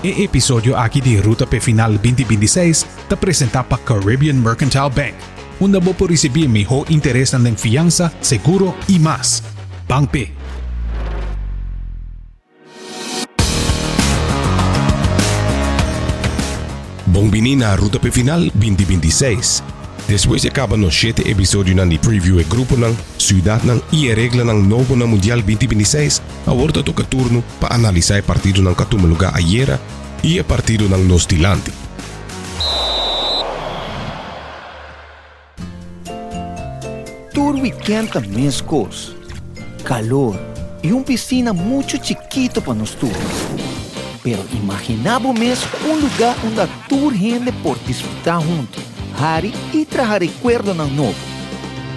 E episodio aki di Ruta p'e Final 2026 ta presenta pa Caribbean Mercantile Bank, unda bo por ricibi e miho interesnan den fiansa, seguro y mas. Ban p'e! Bon bini na Ruta p'e Final 2026. Despues di a caba nos shete episodionan di preview e gruponan, ciudadnan y e reglanan nobo na Mundial 2026, Awor ta toca turno pa analisa e partidonan cu a tuma lugar ayera y e partidonan nos dilanti. Tur weekend ta mescos. Calor y un piscina mucho chikito pa nos tur. Pero imagina bo mes un lugar unda tur hende por disfruta hunto, hari y traha recuerdonan nobo.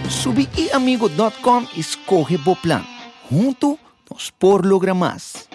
Subi iamigo dot com y scoge bo plan. Huntu nos por logra mas.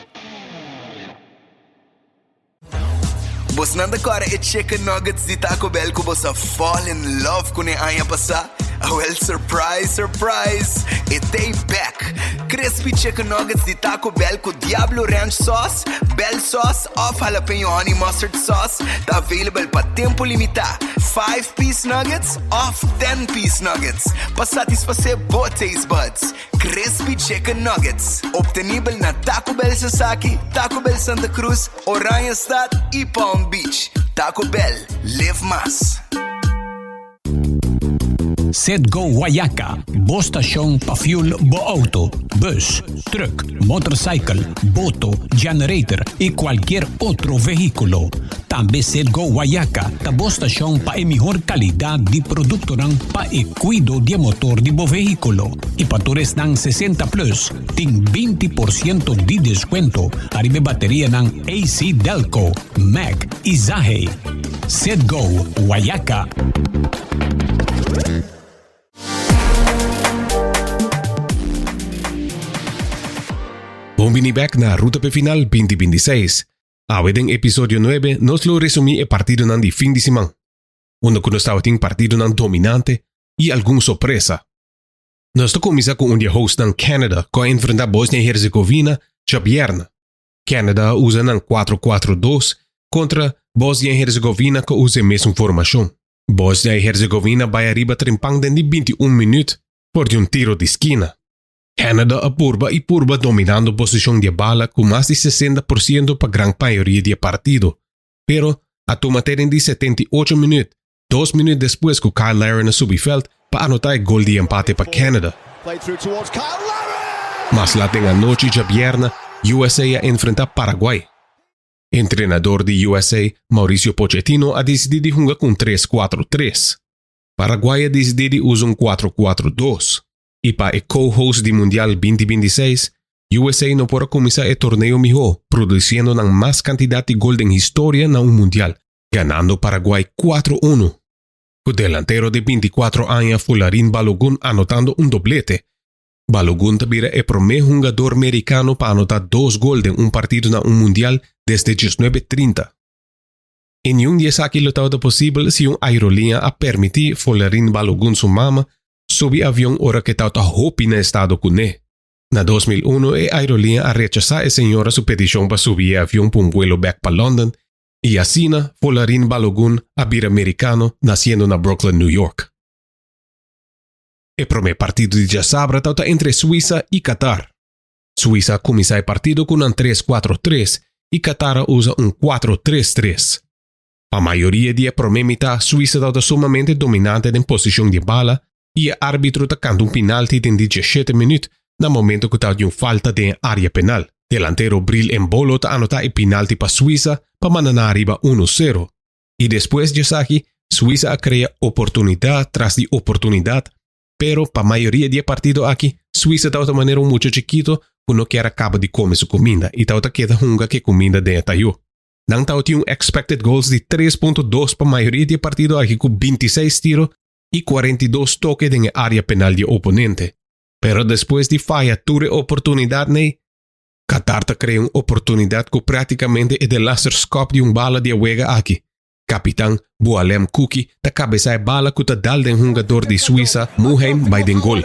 Bosnan ta kòrda e chicken nuggets di Taco Bell ku bos a fall in love kuné aña pasá? Awèl surprise surprise! E t'ei bèk! Crispy chicken nuggets di Taco Bell ku Diablo Ranch sauce, Bell sauce òf jalapeño honey mustard sauce ta available pa tempu limitá. Five-piece nuggets òf ten-piece nuggets pa satisfasé bo taste buds. Crispy Chicken Nuggets, obtenibel na Taco Bell Sasaki, Taco Bell Santa Cruz, Oranjestad y Palm Beach. Taco Bell, live mas. Citgo Guayaca, bo stashon pa fuel bo auto, bus, truck, motorcycle, boto, generator y cualkier otro vehiculo. Tambe Citgo Guayaca ta bo stashon pa e mihor calidad di productonan pa e Kuido di e motor di bo vehíkulo i pa tur esnan 60 plus tin 20% di deskuento ariba e baterianan AC Delco, Mack i Zahe. Citgo Wayaca. Bon bini bek na Ruta p'e Final 2026. Awe den episodio 9 nos lo resumí e partidonan di fin di siman. unda ku nos tabatin partidonan dominante i algun sorpresa. Nos ta kuminsá ku un di e hostnan Canada ku a enfrentá Bosnia i Herzegovina djabièrnè. Canada a usa nan 4-4-2 kontra Bosnia i Herzegovina ku a usa e mesun formashon. Bosnia i Herzegovina bai ariba trempan den di 21 minüt for di un tiro di skina. Canada a purba i purba dominando posishon di e bala ku mas di 60% pa gran mayoria di e partido, Pero a tuma te den di 78 minuut, dos minuut despues ku Kyle Larin a subi veld pa anotá e gol di empate pa Canada. Mas lat den anochi djabièrnè, USA a enfrentá Paraguay. Entrenador di USA, Mauricio Pochettino a disidí di hunga ku un tres kuatro tres. Paraguay a disidí di usa un kuatro kuatro dos. I pa e co-host di Mundial 2026, USA no por a kuminsá e torneo mihó, produsiendo nan mas kantidat di gol den historia na un Mundial, ganando Paraguay 4-1. Ku delantero di 24 aña Folarin Balogun anotando un doblete. Balogun ta bira e promé hungador merikano pa anotá dos gol den un partido na un Mundial desde 1930. I niun di esaki lo tabata posibel si un aerolínea a permití Folarin Balogun su mama subi avion ora ku e tabata hopi na estado kuné. Na 2001 e aerolínea a rechasá e señora su petishon pa subi e avion pa un vuelo bèk pa London i asina Folarin Balogun a bira merikano nasiendo na Brooklyn, New York. E promé partido di djasabra tabata entre Suisa i Qatar. Suisa a kuminsá e partido ku nan tres kuatro tres i Qatar a usa un kuatro tres tres. Pa mayoria di e promé mitá Suisa tabata sumamente dominante den posishon di e bala i e árbitro ta kanta un pinalti den di diesshete minüt na momento ku tabatin un falta den e área penal. Delantero Breel Embolo ta anotá e pinalti pa Suisa pa manda nan ariba uno sero. I despues di esaki Suisa a krea oportunidat tras di oportunidat, pero pa mayoria di e partido aki Suisa tabata manera un mucha chikito ku no kier a kaba di kome su kuminda i tabata keda hunga ku e kuminda den e tayó. Nan tabatin un expected goals di 3.2 pa mayoria di e partido aki ku 26 tiro i 42 toke den e área penal di e oponente. Pero despues di faya tur e oportunidatnei, Qatar ta krea un oportunidat ku práktikamente e delaster skòp di un bala di e wega aki. Kapitan Boualem Kuki ta kabesá e bala ku ta dal den hungador di Suisa Muheim bai den gol.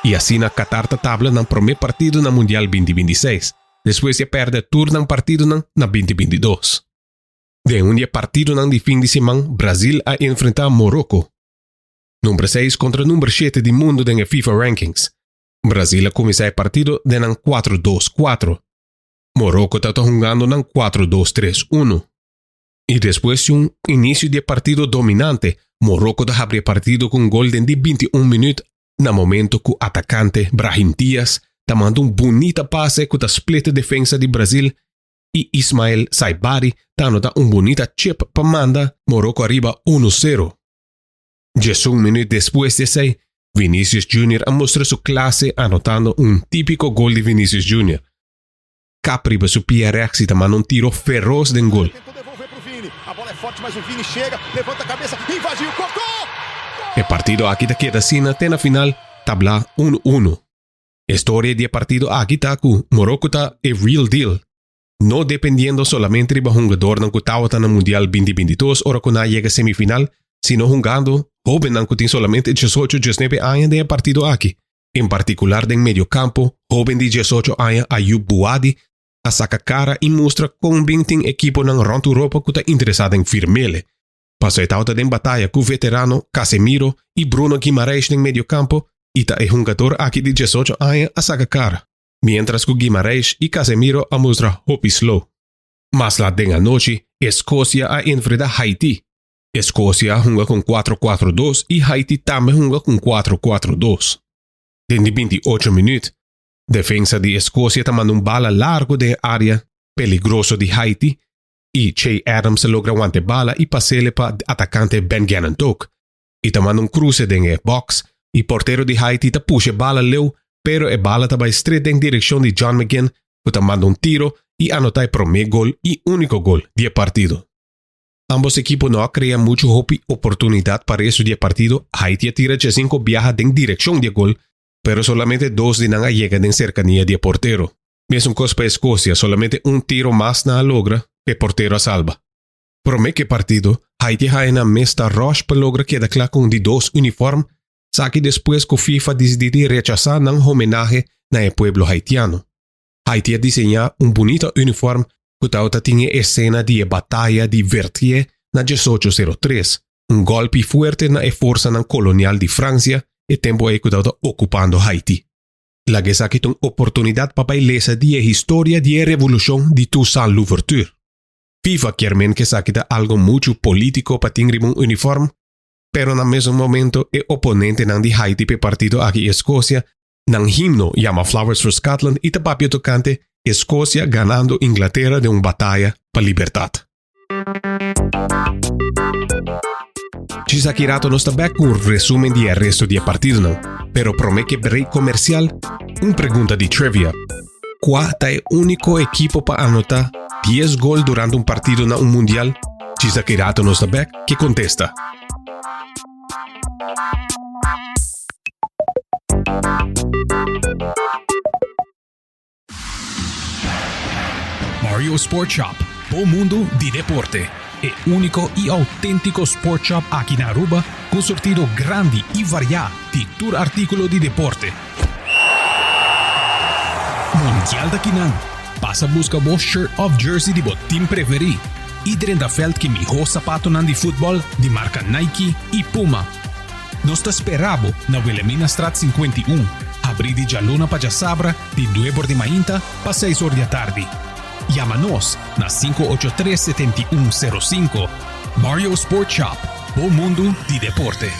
I asina Qatar ta tabla nan promé partido na Mundial 2026, despues di a pèrdè tur nan partidonan na 2022. Den un di e partidonan di fin di siman Brazil a enfrentá Morocco. Number seis kontra number shete di mundu den e FIFA Rankings. Brazil a kuminsá e partido den nan kuatro dos kuatro. Morocco ta ta hungando nan kuatro dos tres unu. I despues di un inisio di e partido dominante, Morocco ta habri e partido ku un gol den di 21 minüt na momento ku atakante Brahim Diaz ta manda un bunita pase ku ta split e defensa di Brazil i Ismael Saibari ta anota un bunita chip pa manda Morocco ariba uno sero. Djesun minüt despues di esei, Vinicius Junior a mustra su klase anotando un típiko gol di Vinicius Junior. Kap riba su pia rèks i ta manda un tiro feros den gol. E partido aki ta keda asina te na final, tablá unu unu. E storia di e partido aki ta ku Morocco ta e real deal, no dependiendo solamente riba hungadornan ku tawata na Mundial 2022 ora ku nan a yega semifinal, sino hungando hobennan ku tin solamente 18, 19 aña den e partido aki. En partikular den mediokampo, hoben di 18 aña Ayoub Bouaddi a saka kara i mustra kon bin tin ekiponan rònt Europa ku ta interesá den firm'ele. Paso e tawata den bataya ku veterano Casemiro i Bruno Guimaraes den mediokampo i ta e hungador aki di 18 aña a saka kara, miéntras ku Guimaraes i Casemiro a mustra hopi slow. Mas lat den anochi, Eskosia a enfrenta Haiti. Eskosia a hunga ku un kuatro kuatro dos i Haiti tambe hunga ku un kuatro kuatro dos. Den di 28 minüt, defensa di Eskosia ta manda un bala largu den e área peligroso di Haiti i Che Adams ta logra wanta e bala i pas'ele pa atakante Ben Gannon-Tok i ta manda un kruse den e box i portero di Haiti ta pusha e bala leu pero e bala ta bai stret den direkshon di John McGinn ku ta manda un tiro i anota e promé gol i úniko gol di e partido. Ambos ekipo no a krea muchu hopi oportunidat pa resto di e partido, Haiti a tira djesinko biaha den direkshon di e gol pero solamente dos di nan a yega den serkania di e portero. Mesun kos pa Eskosia, solamente un tiro mas nan a logra, e portero a salba. Promé ku e partido, Haiti a haña nan mes ta ròsh pa logra keda kla ku un di dos unifòrm, saki despues ku FIFA disidí di rechasá nan homenahe na e pueblo haitiano. Haiti a diseñá un bunita unifòrm ku tabata tin e esena di e bataya di Vertier na 1803, un gòlpi fuerte na e forsanan kolonial di Fransia e tempu ei ku tabata okupando Haiti. Laga esaki ta un oportunidat pa bai lesa di e historia di e revolushon di Toussaint Louverture. FIFA kier men ku esaki ta algo muchu polítiko pa tin riba un uniform, pero na mesun momento e oponentenan di Haiti pa e partido aki Eskosia, nan himno yama Flowers for Scotland i ta papia tokante Eskosia ganando Inglatera den un bataya pa libertat. Djis aki rato nos ta bek ku un resumen di e resto di e partidonan, pero promé ku e break komersial, un pregunta di trivia. Kua ta e úniko ekipo pa anotá dies gol durante un partido na un mundial? Djis aki rato nos ta bek ku e kontesta. Mario Sport Shop, bo mundu di deporte. E úniko i outéntiko sport shop aki na Aruba ku un surtido grandi i variá di tur artíkulo di deporte. Mundial ta kinan! Pasa buska bo shirt òf jersey di bo tim preferí i drenta vèlt ku e mihó sapatonan di futbòl di marka Nike i Puma. Nos ta spera bo na Wilhelminastraat 51, habrí di djaluna pa djasabra di nuebe or di mainta pa seis or di atardi. Yama nos na 583 7105. Mario Sport Shop, bo mundu di deporte.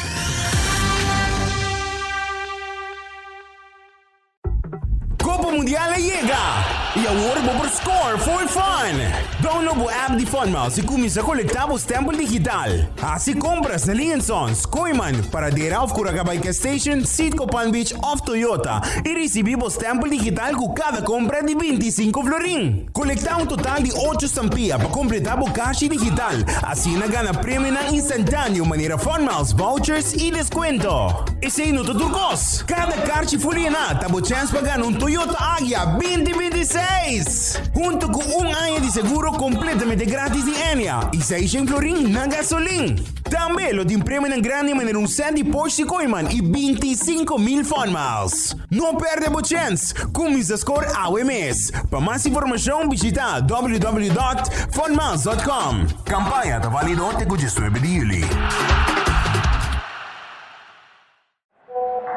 Copa Mundial a yega! I awor bo por score for fun! Download bo app di FunMiles i kuminsá kolektá bo stèmpel digital. Hasi kompras na Lee Sons, Kooyman, Paradera òf Curacabay Gas Station, Citgo Palm Beach òf Toyota i risibí bo stèmpel digital ku kada kompra di 25 florin. Kolektá un total di ocho stampia pa kompletá bo kashi digital, asina gana premionan instantáneo manera FunMiles vouchers i deskuento. Esei no ta tur kos! Kada karchi full yená ta bo chèns pa gana un Toyota Agya 2026! seis! Hunto ku un aña di seguro kompletamente gratis di Ennia i seishen florin na gasolin. Tambe lo tin premionan grandi manera un set di Porsche Kooiman i 25,000 Fun Miles. No perde bo chèns! Kuminsá skor awe mes! Pa mas informashon bishita www.funmiles.com. Kampaña ta válido te ku diesnuebe di yüli.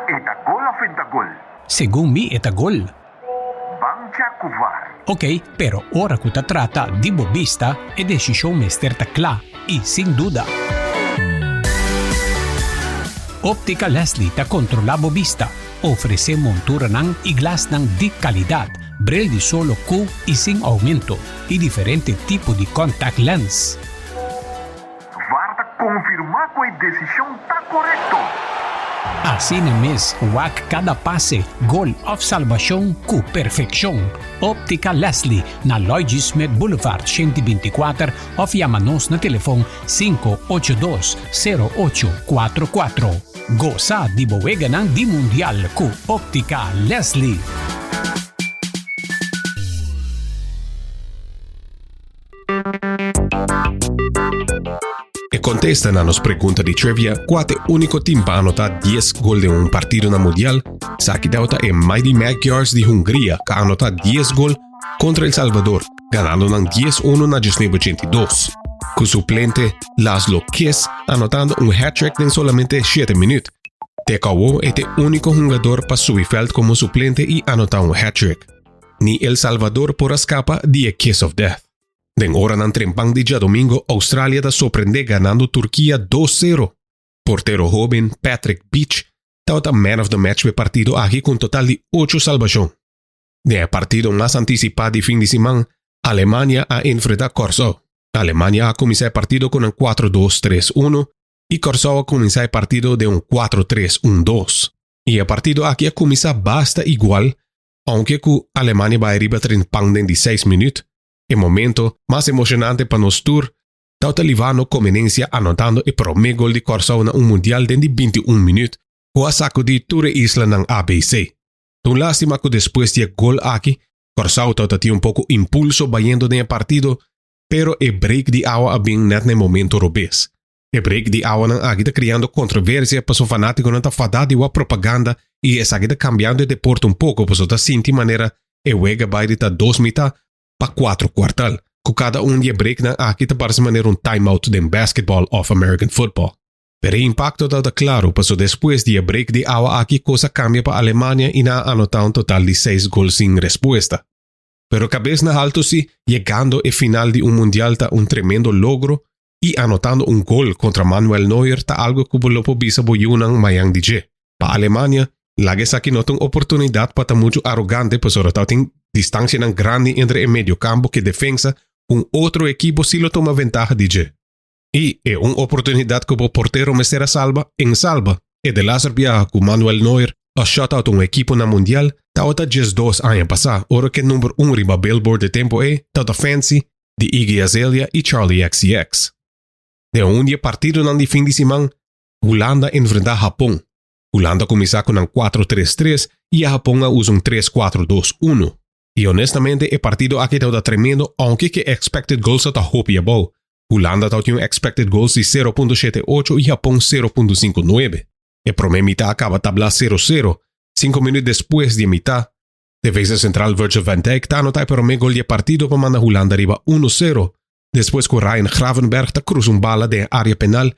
E ta gol of e ta gol? Segun mi e ta gol. Ban check ku var. Ok, pero ora ku ta trata di bo bista, e desishon mester ta kla i sin duda. Optica Leslie ta kontrolá bo bista, ofresé monturanan i glasnan di kalidat, bril di solo ku i sin oumento i diferente tipo di contact lens. Var ta konfirmá ku e desishon ta korekto. Asina mes, wak kada pase, gol òf salbashon ku perfekshon. Óptica Leslie na Lloyd G. Smith Boulevard 124 òf yama nos na telefon 582 0844. Gosa di bo weganan di Mundial ku Óptica Leslie. E kontesta na nos pregunta di trivia kua ta e úniko tim pa anotá dies gol den un partido na Mundial, esaki tabata e Mighty Magyars di Hungria ku a anotá dies gol kontra El Salvador, ganando nan dies uno na diesnuebe ochenta i dos. Ku suplente Laszlo Kiss anotando un hat-trick den solamente shete minüt. Te kawó e ta e úniko hungador pa subi vèlt komo suplente i anotá un hat-trick. Ni El Salvador por a skapa di e kiss of death. Den oranan trempan di djadomingo Australia ta sorprende ganando Turkia dos sero. Portero hoben Patrick Beach tabata man of the match p'e partido aki ku un total di ocho salbashon. Den e partido mas antisipá di fin di siman, Alemania a enfrentá Kòrsou. Alemania a kuminsá e partido ku nan kuatro dos tres uno i Kòrsou a kuminsá e partido den un kuatro tres un dos. I e partido aki a kuminsá basta igual Aunke ku Alemania bai riba tren pan den di seis minüt, e momento mas emoshonante pa nos tur tabata Livano Comenencia anotando e promé gol di Kòrsou na un mundial den di 21 minüt ku a sakudí tur e islanan ABC. Ta un lástima ku despues di e gol aki Kòrsou tabata tin un poko impulso bayendo den e partido, pero e break di awa a bin nèt na e momento robes. E break di awanan aki ta kriando kontroversia pasobra fanatikonan ta fadá di wak propaganda i esaki ta kambiando e deporte un poko pasobra ta sinti manera e wega bai di ta dos mitá pa kuatro kuartal, ku kada un di e breaknan aki ta parse manera un time-out den basketball òf American football. Pero e impakto tabata klaru pasobra despues di e break di awa aki kos a kambia pa Alemania i nan a anotá un total di seis gol sin respuesta. Pero kabes na haltu si, yegando e final di un mundial ta un tremendo logro i anotando un gol kontra Manuel Neuer ta algu ku bo lo por bisa bo yunan mañan di dje. Pa Alemania, laga esaki no ta un oportunidat pa ta muchu arogante pasobra tabatin distansianan grandi entre e mediokampo ku e defensa ku un otro ekipo si lo tuma ventaha di dje. I e un oportunidat ku bo portero mester a salba, en salba. E de laster biaha ku Manuel Neuer a shutout un ekipo na Mundial tabata diesdos aña pasá ora ku e number un riba Billboard e tempu ei tabata Fancy di Iggy Azalea i Charli XCX. Den un di e partidonan di fin di siman, Hulanda enfrentá Hapon. Hulanda a kuminsá ku nan kuatro tres tres i e Hapon a usa un tres kuatro dos uno. I honestamente e partido aki tabata tremendo ounke ku e expected goals ta hopi abou. Hulanda tabatin un expected goals di sero punto shete ocho i Hapon sero punto sinku nuebe. E promé mitá a kaba tablá sero sero. Sinku minüt despues di e mitá, Defensa sentral Virgil van Dijk ta anota e prome gol di e partido pa manda Hulanda riba uno sero, despues ku Ryan Gravenberch ta krusa un bala den e area penal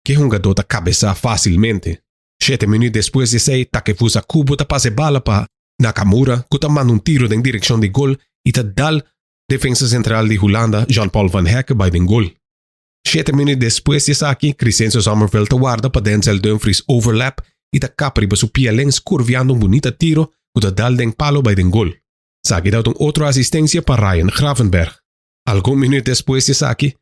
ku e hungadó ta kabesá fasilmente. Shete minüt despues di esei Takefusa Kubo ta pasa e bala pa Nakamura ku ta manda un tiro den direkshon di gol i ta dal defensa sentral di Hulanda Jean-Paul van Hecke bai den gol. Shete minüt despues di esaki Crysencio Summerville ta warda pa Denzel Dumfries overlap i ta kap riba su pia lens kurviando un bunita tiro ku ta dal den palo bai den gol. Esaki tabata un otro asistensia pa Ryan Gravenberch. Algun minüt despues di esaki,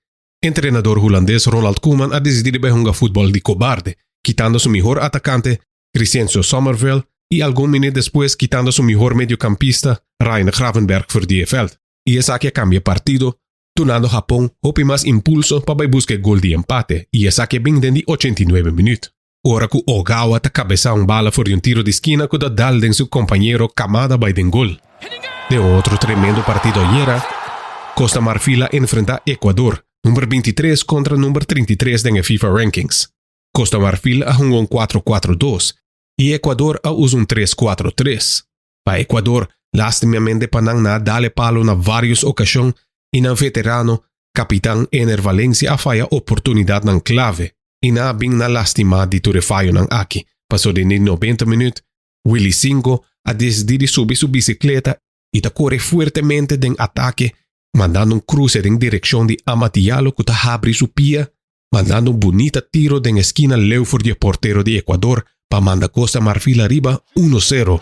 entrenador hulandes Ronald Koeman a disidí di bai hunga futbòl di kobarde, kitando su mihor atakante Crysencio Summerville i algun minüt despues kitando su mihor mediokampista Ryan Gravenberch for di e vèlt. I esaki a kambia partido dunando Hapon hopi mas impulso pa bai buska e gol di empate i esaki a bin den di 89 minuut, ora ku Ogawa ta kabesá un bala for di un tiro di skina ku ta dal den su kompañero Kamada bai den gol. Den otro tremendo partido ayera, Costa Marfil a enfrenta Ecuador, number 23 contra number 33 den e FIFA rankings. Costa Marfil a hunga un 4-4-2 y Ecuador a usa un 3-4-3. Pa Ecuador, lastimamente pa nan nan a dal e palo na varios ocasion y nan veterano, capitan Enner Valencia a faya oportunidadnan clave y nan a bin na lastima di tur e fayonan aki, paso den di 90 minuut Willy Singo a desidi di subi su bicicleta y ta core fuertemente den atake, mandando un cruce den direccion di Amad Diallo cu ta habri su pia, mandando un bunita tiro den eskina leu for di e portero di Ecuador pa manda Costa Marfil ariba uno sero.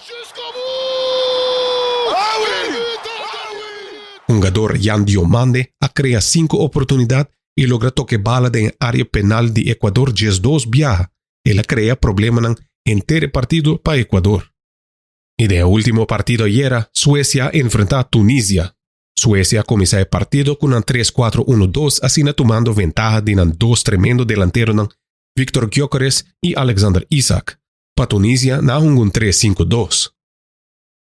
Hungador Yan Diomande a crea cinco oportunidad y logra toca e bala den e area penal di Ecuador 12 biaha. El a crea problemanan henter e partido pa Ecuador. Y den e ultimo partido ayera, Suecia a enfrenta Tunisia. Suecia a cuminsa e partido cu nan tres cuatro uno dos asina tumando ventaha di nan dos tremendo delanteronan Viktor Gyökeres y Alexander Isak. Pa Tunisia nan a hunga un tres cinco dos.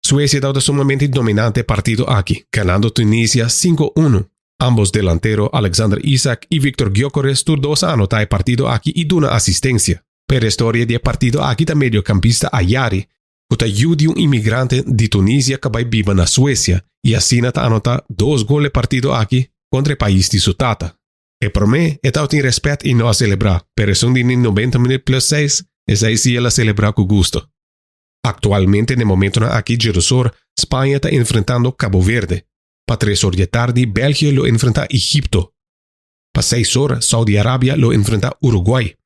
Suecia tabata sumamente dominante e partido aki, ganando Tunisia cinco uno. Ambos delantero Alexander Isak y Viktor Gyökeres tur dos a anota e partido aki y duna asistencia. Pero e storia di e partido aki ta mediocampista Ayari, cu ta yu di un inmigrante di Tunisia ca bay biba na Suecia y asina ta anota dos gol e partido aki contra e pais di su tata. E prome e tabatin respet y no a celebra, pero esun di 90 minuut plus seis, esey si el a celebra cu gusto. Actualmente n'e momentonan aki djedosor Spaña ta enfrentando Cabo Verde. Pa tres or dje tardi België lo enfrenta Egipto. Pa seis or Saudi Arabia lo enfrenta Uruguay.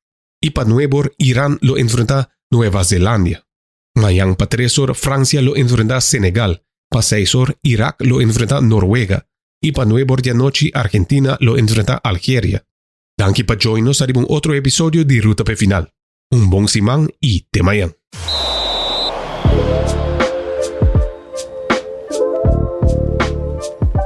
Y pa nuebe or Iran lo enfrenta Nueva Zelandia. Mañan pa tres or Francia lo enfrenta Senegal. Pa seis or Irak lo enfrenta Noruega. Y pa nuebe or di anochi Argentina lo enfrenta Algeria. Danki pa join nos ariba un otro episodio di Ruta p'e Final. Un bon siman y te mañan.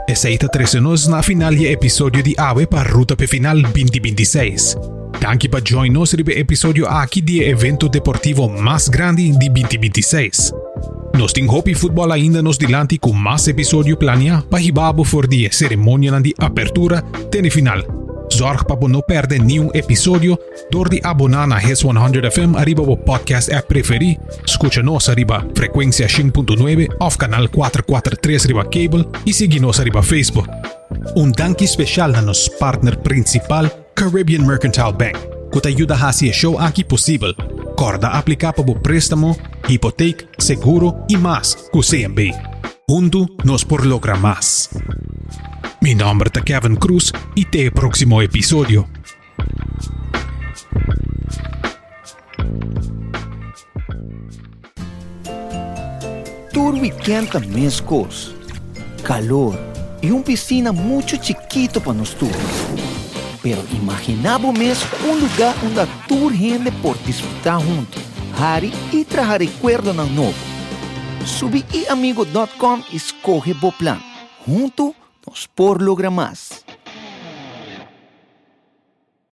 Esey ta trece nos na final di e episodio di awe pa Ruta p'e Final 2026. Danki pa join nos riba e episodio aki di e evento deportivo mas grandi di 2026. Nos tin hopi futbol ainda nos dilanti cu mas episodio planea pa hiba bo for di e ceremonianan di apertura te na e final. Zorg pa bo no perde niun episodio Dor di aboná na Hits 100 FM ariba bo podcast app preferí, skucha nos ariba frekuensia 100.9 òf kanal 443 riba kabel i sigui nos ariba Facebook. Un danki speshal na nos partner prinsipal Caribbean Mercantile Bank, ku ta yuda hasi e show aki posibel. Kòrda apliká pa bo préstamo, hipotek, seguro i mas ku CMB. Huntu nos por logra mas. Mi nòmber ta Kevin Cruz i te e próksimo episodio. Tur weekend ta mescos. Calor y un piscina mucho chikito pa nos tur. Pero imagina bo mes un lugar unda tur hende por disfruta hunto, hari y traha recuerdonan nobo. Subi iamigo dot com y scoge bo plan. Hunto nos por logra mas.